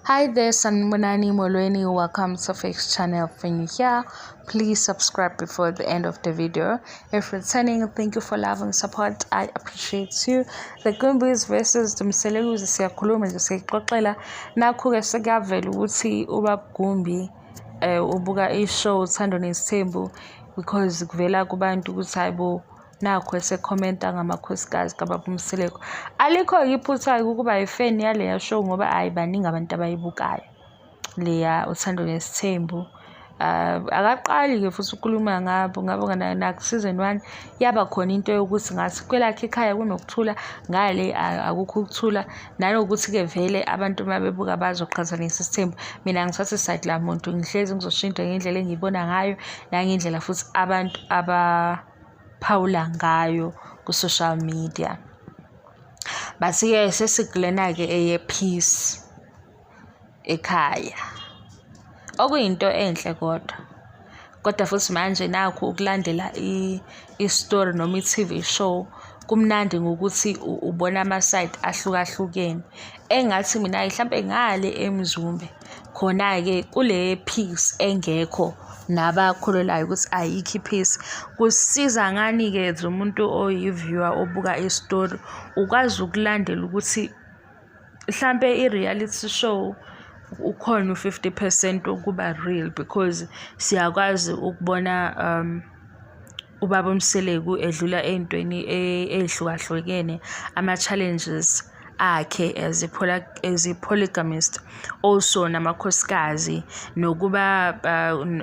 Hi there, Sanibonani Molweni. Welcome to Fix Channel. When you're here, please subscribe before the end of the video. If returning, thank you for love and support. I appreciate you. The Gumbis versus the Mselekus, siyakhuluma nje, siyixoxela. Nakhu-ke sekuyavela ukuthi ubaba Gumbi ubuka i-show Uthando Nesithembu, because kuvela kubantu ukuthi hayibo, nakho esekhomenta ngamakhosikazi kababa uMseleku. Alikho-ke iphutha-ke ukuba i-fan yaleya show, ngoba hhayi, baningi abantu abayibukayo leya Uthando Nesithembu. Akaqali-ke futhi ukukhuluma ngabo ngabo. Naku-season one yaba khona into yokuthi ngathi kwelakhe ekhaya kunokuthula, ngale akukho ukuthula. Nanokuthi-ke vele abantu uma bebuka bazoqhathanisa isithembu. Mina angithathi i-side la muntu, ngihlezi ngizoshintsha ngendlela engiyibona ngayo nangendlela futhi abantu abaphawula ngayo ku-social media. Basi-ke sesikulena-ke eye-peace ekhaya, okuyinto enhle, kodwa futhi manje nakhu ukulandela i-story noma i-TV show kumnandi ngokuthi ubona ama-side ahlukahlukene. Engathi mina hlampe ngale eMzumbe khona-ke kule peace engekho, nabakholelayo ukuthi ayikho i-peace. Kusiza ngani-ke as umuntu oyi-viewer obuka i-story, ukwazi ukulandela ukuthi hlampe i-reality show ukhona u-50% wokuba real, because siyakwazi ukubona ubaba uMseleku edlula ey'ntweni ey'hlukahlukene, ama-challenges akhe as a polygamist, also namakhosikazi, nokuba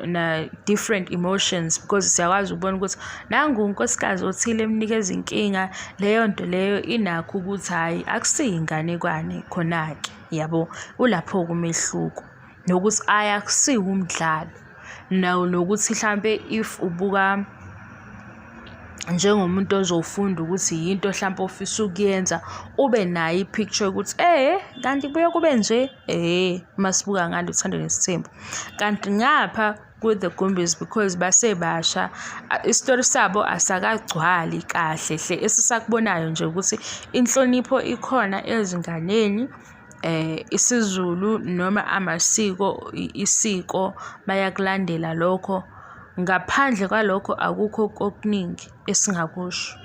na different emotions, because siyakwazi ukubona ukuthi nangu unkosikazi othile emnikeza inkinga. Leyo nto leyo inakho ukuthi hhayi, akusiyo inganekwane khona-ke, yabo. Ulapho-ke umehluko nokuthi ayi, akusiwo umdlalo, nokuthi hlampe if ubuka njengomuntu ozofunda ukuthi yinto hlampe ofisa ukuyenza, ube nayo i-picture yokuthi kanti kubuye kube nje masibuka ngale Uthando Nesithembu. Kanti ngapha ku-The Gumbis, because basebasha, isitori sabo asakagcwali kahle hle. Esisakubonayo nje ukuthi inhlonipho ikhona ezinganeni, isiZulu noma amasiko, isiko bayakulandela lokho. Ngaphandle kwalokho akukho okuningi esingakusho.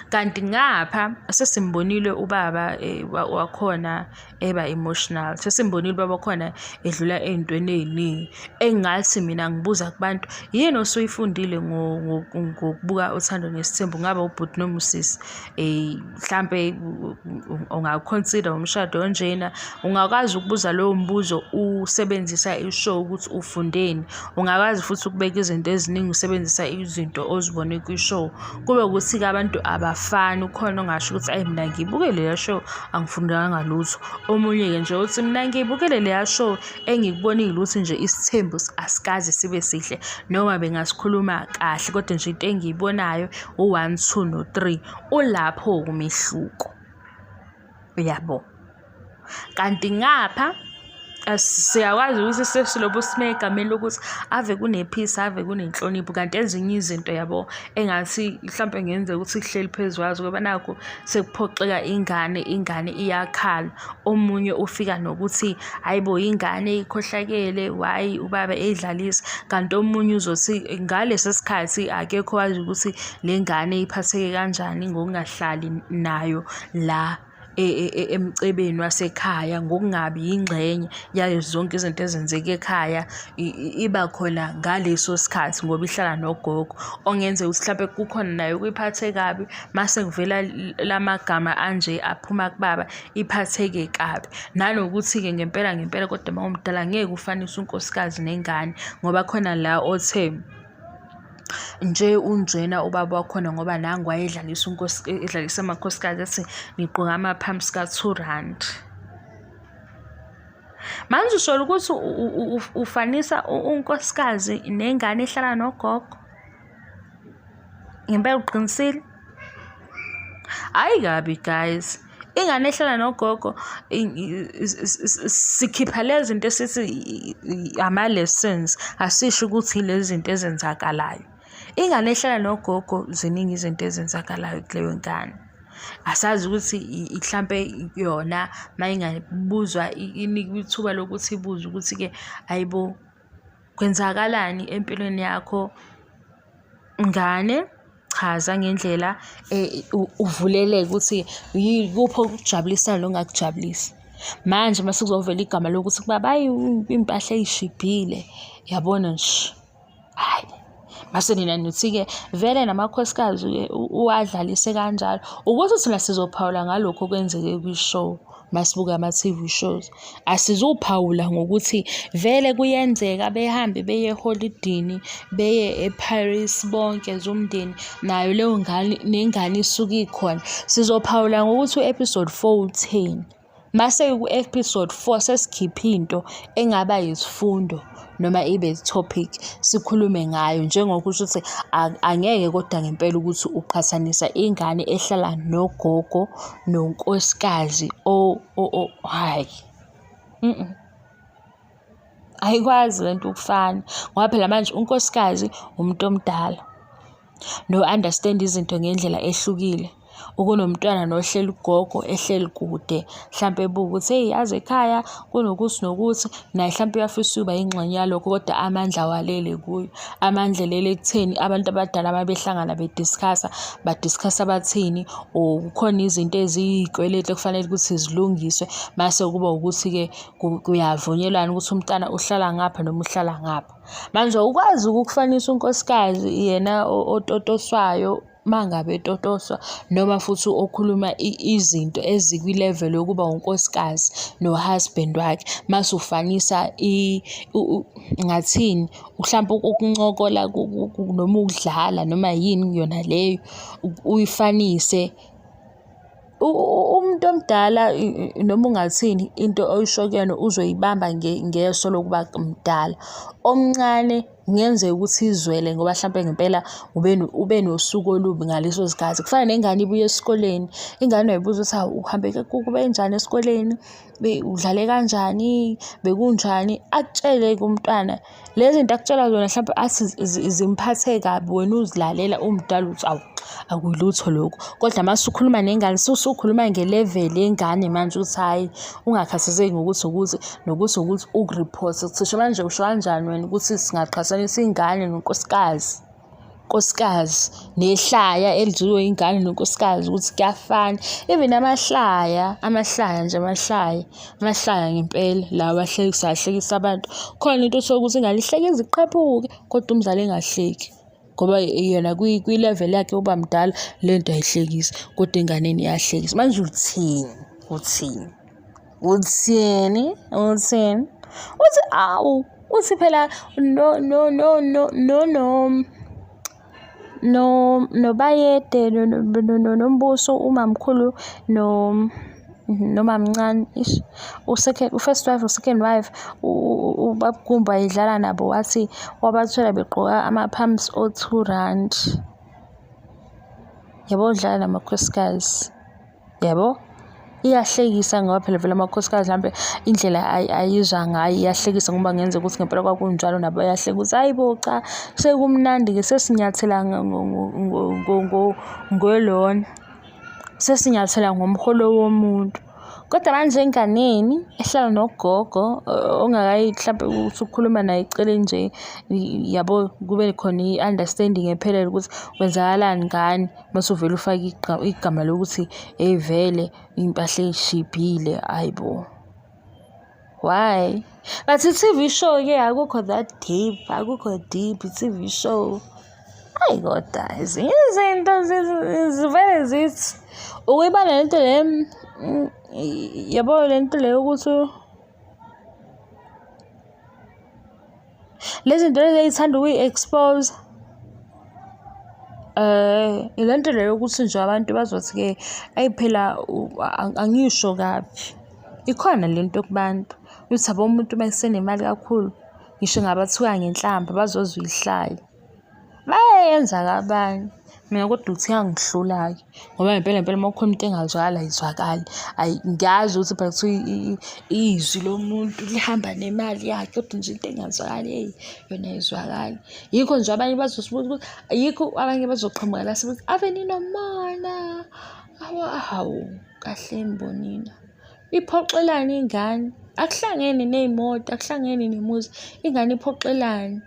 Kanti ngapha sesimbonile ubaba wakhona eba emotional, sesimbonile ubaba wakhona edlula ey'ntweni ey'ningi. Engathi mina ngibuza kubantu, yini osuyifundile ngokubuka Uthando Nesithembu? Kungaba ubhuti noma usisi, mhlampe ungawu-consider umshado onjena? Ungakwazi ukubuza lowo mbuzo usebenzisa i-show ukuthi ufundeni. Ungakwazi futhi ukubeka izinto eziningi usebenzisa izinto ozibone kwi-show. Kube ukuthi-ke abantu abafani, ukhona ongasho ukuthi ayi, mina ngiyibuke leya show, angifundanga lutho. Omunye-ke nje uthi mina ngiyibukele leya show, engikubonile ukuthi nje isithembu asikaze sibe sihle noma bengasikhuluma kahle, kodwa nje into engiyibonayo u-one, two, no-three. Ulapho-ke umehluko, uyabo. Kanti ngapha siyakwazi ukuthi sesilobu sime egameni lokuthi ave kune-peace, ave kunenhlonipho, kanti ezinye izinto, yabo, engathi mhlampe kungenzeka ukuthi kuhleli phezu kwazo, ngoba nakhu sekuphoxeka ingane, ingane iyakhala. Omunye ufika nokuthi hhayi bo, ingane ikhohlakele, why ubaba eyidlalisa? Kanti omunye uzothi ngalesi sikhathi akekho owazi ukuthi le ngane iphatheke kanjani ngokungahlali nayo la emcebeni wasekhaya, ngokungabi yingxenye yayo zonke izinto ezenzeka ekhaya. Iba khona ngaleso sikhathi ngoba ihlala nogogo, okungenzeka ukuthi hlampe kukhona nayo okuyiphathe kabi. Mase kuvela lamagama anje aphuma kubaba, iphatheke kabi. Nanokuthi-ke ngempela ngempela, kodwa uma umdala ngeke ufanise unkosikazi nengane, ngoba khona la othe nje unjena ubaba wakhona, ngoba nangu wayedlalisa edlalisa amakhosikazi, ethi nigqoke ama-pumps ka-R2. Manje usho ukuthi ufanisa unkosikazi nengane ehlala nogogo? Ngempela uqinisile? Hhayi kabi guys, ingane ehlala nogogo, sikhipha lezi zinto esithi ama-lessons, asisho ukuthi ilezi zinto ezenzakalayo. Ingane ehlala nogogo, ziningi izinto ezenzakalayo kuleyo ngane. Asazi ukuthi mhlampe yona uma ingabuzwa inikwe ithuba lokuthi ibuzwe ukuthi-ke hhayi bo, kwenzakalani empilweni yakho ngane? Chaza ngendlela uvuleleke ukuthi yikuphi okukujabulisayo nokungakujabulisi. Manje mase kuzovela igama lokuthi kubaba hhayi iy'mpahla ey'shibhile, yabona nje, hhayi. Mase nina nithi-ke vele namakhosikazi-ke uwadlalise kanjalo. Ukuthi thina sizophawula ngalokhu okwenzeke kwi-show masibuka ama-T_V shows. Asizuphawula ngokuthi vele kuyenzeka behambe beye eholidini, beye e-Paris bonke as umndeni, nayo leyo ngane nengane isuke ikhona. Sizophawula ngokuthi u-episode 4 utheni. Mase ku-episode 4 sesikhiphe into engaba yisifundo noma ibe topic sikhulume ngayo njengokusho ukuthi angeke kodwa ngempela ukuthi uqhathanisa ingane ehlala nogogo nonkosikazi hhayi . Ayikwazi lento ukufana ngoba phela manje unkosikazi umuntu omdala no-understand-a izinto ngendlela ehlukile. Ukunomntwana nohleli ugogo ehleli kude hlampe ebuka ukuthi eyi yazi ekhaya kunokuthi nokuthi, naye hlampe uyafisa ukuba yingxenye yalokho kodwa amandla awalele kuye. Amandla elele ekutheni abantu abadala uma behlangana be-discuss-a, ba-discuss-a bathini or kukhona izinto eziyiy'kweletu ekufanele ukuthi zilungiswe mase kuba ukuthi-ke kuyavunyelwana ukuthi umntana uhlala ngapha noma uhlala ngapha. Manje awukwazi ukukufanisa unkosikazi yena ototoswayo uma ngabe etotoswa noma futhi okhuluma izinto ezikwi-level yokuba unkosikazi no-husband wakhe mase ufanisa ngathini, mhlampe ukuncokola noma ukudlala noma yini yona leyo uyifanise. Umuntu omdala noma ungathini into oyisho kuyena uzoyibamba ngeso lokuba mdala. Omncane kungenzeka ukuthi izwele ngoba hlampe ngempela ube nosuku olubi ngaleso sikhathi. Kufana nengane ibuya esikoleni, ingane uyayibuza ukuthi hawu uhambe kube njani esikoleni, udlale kanjani, bekunjani? Akutshele-ke umntwana. Lezi zinto akutshela zona hlampe athi zimphathe kabi wena uzilalela umdala uthi awu akulutho lokhu. Kodwa uma usukhuluma nengane usukhuluma ngeleveli yengane manje ukuthi hhayi ungakhathazeki ngokuthi ukuthi nokuthi ukuthi uku-report-e kuthisha. Manje usho kanjani wena ukuthi singaqhathanisa ingane nonkosikazi? Nkosikazi nehlaya elidliwe ingane nonkosikazi ukuthi kuyafana. Even amahlaya, amahlaya nje amahlaya, amahlaya ngempela lawa ahlekisa ahlekisa abantu. Khona into uthole ukuthi ingane ihleke ize iqhephuke kodwa umzali engahleki ngoba yena kwi-level yakhe yokuba mdala le nto ayihlekisi kodwa enganeni iyahlekisa. Manje uthini? Uthini? Uthini? Uthini? Uthi awu uthi phela no no no no no no no noBayede noMbuso umamkhulu no nomamncane ish u-second u-first wife u-second wife uBab'Gumbi wayedlala nabo wathi wabathola begqoka ama-pumps o-R2. Yabo udlala namakhosikazi. Yabo? Iyahlekisa ngoba phela vele amakhosikazi mhlampe indlela ayizwa ngayo iyahlekisa ngoba kungenzeka ukuthi ngempela kwakunjalo nabo bayahleka ukuthi hhayi bo cha sekumnandi-ke sesinyathela ngolona, sesinyathela ngomholo womuntu. Kodwa manje enganeni ehlala nogogo ongakayi mhlampe ukuthi ukhuluma naye eceleni nje yabo kube khona i-understanding ephelele ukuthi kwenzakalani ngani. Mase uvele ufake igama lokuthi eyi vele iy'mpahla ey'shibhile, hhayi bo. Why? But i-T_V show-ke akukho that deep, akukho deep i-T_V show. Hhayi kodwa ezinye izinto zivele zithi ukuyibona le nto le yabo le nto le yokuthi Lezi zinto lezi ey'thanda ukuyi-expose-a ile nto le yokuthi nje abantu bazothi-ke eyi phela angisho kabi. Ikhona le nto kubantu ukuthi yabo umuntu uma esenemali kakhulu, ngisho engabathuka ngenhlamba bazozwa ihlaya. Bayayenza-ke abanye. Mina kodwa uthi iyangihlula-ke ngoba ngempela ngempela uma kukhona into engazwakali ayizwakali. Ayi ngiyazi ukuthi phela kuthiwa izwi lomuntu lihamba nemali yakhe kodwa nje into engazwakali eyi yona ayizwakali. Yikho nje abanye bazosibuza ukuthi yikho abanye bazoqhamuka la sebethi ave ninomona. Hawu, kahleni bo nina. Iphoxelani ingane? Akuhlangene ney'moto, akuhlangene nemuzi. Ingane iphoxelani?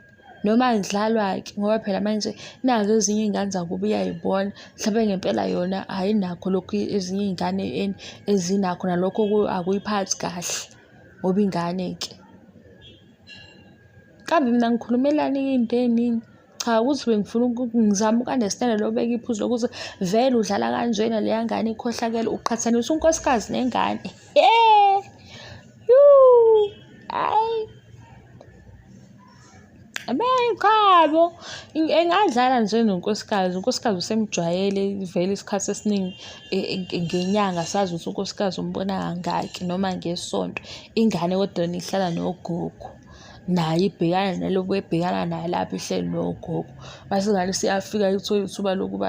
Noma idlalwa-ke ngoba phela manje nazi ezinye iy'ngane zakubo uyay'bona. Mhlampe ngempela yona ayinakho lokhu ezinye iy'ngane ezinakho nalokho akuyiphathi kahle ngoba ingane-ke. Kambe mina ngikhulumelani iy'nto ey'ningi? Cha ukuthi bengifuna ngizama uku-understand-a lo obeka iphuzu lokuthi vele udlala kanjena leya ngane ikhohlakele uqhathanisa unkosikazi nengane. Hhayi. Qhabo, engadlala nje nonkosikazi, unkosikazi usemjwayele vele isikhathi esiningi ngenyanga asazi ukuthi unkosikazi umbona kangaki noma ngesonto. Ingane kodwa yona ihlala nogogo, nayo ibhekana nalokhu ebhekana nayo lapho ihleli nogogo. Mase ingane isiyafika ithole ithuba lokuba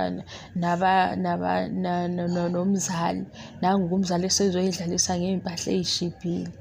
nomzali, nangu-ke umzali esezoyidlalisa ngey'mpahla ey'shibhile.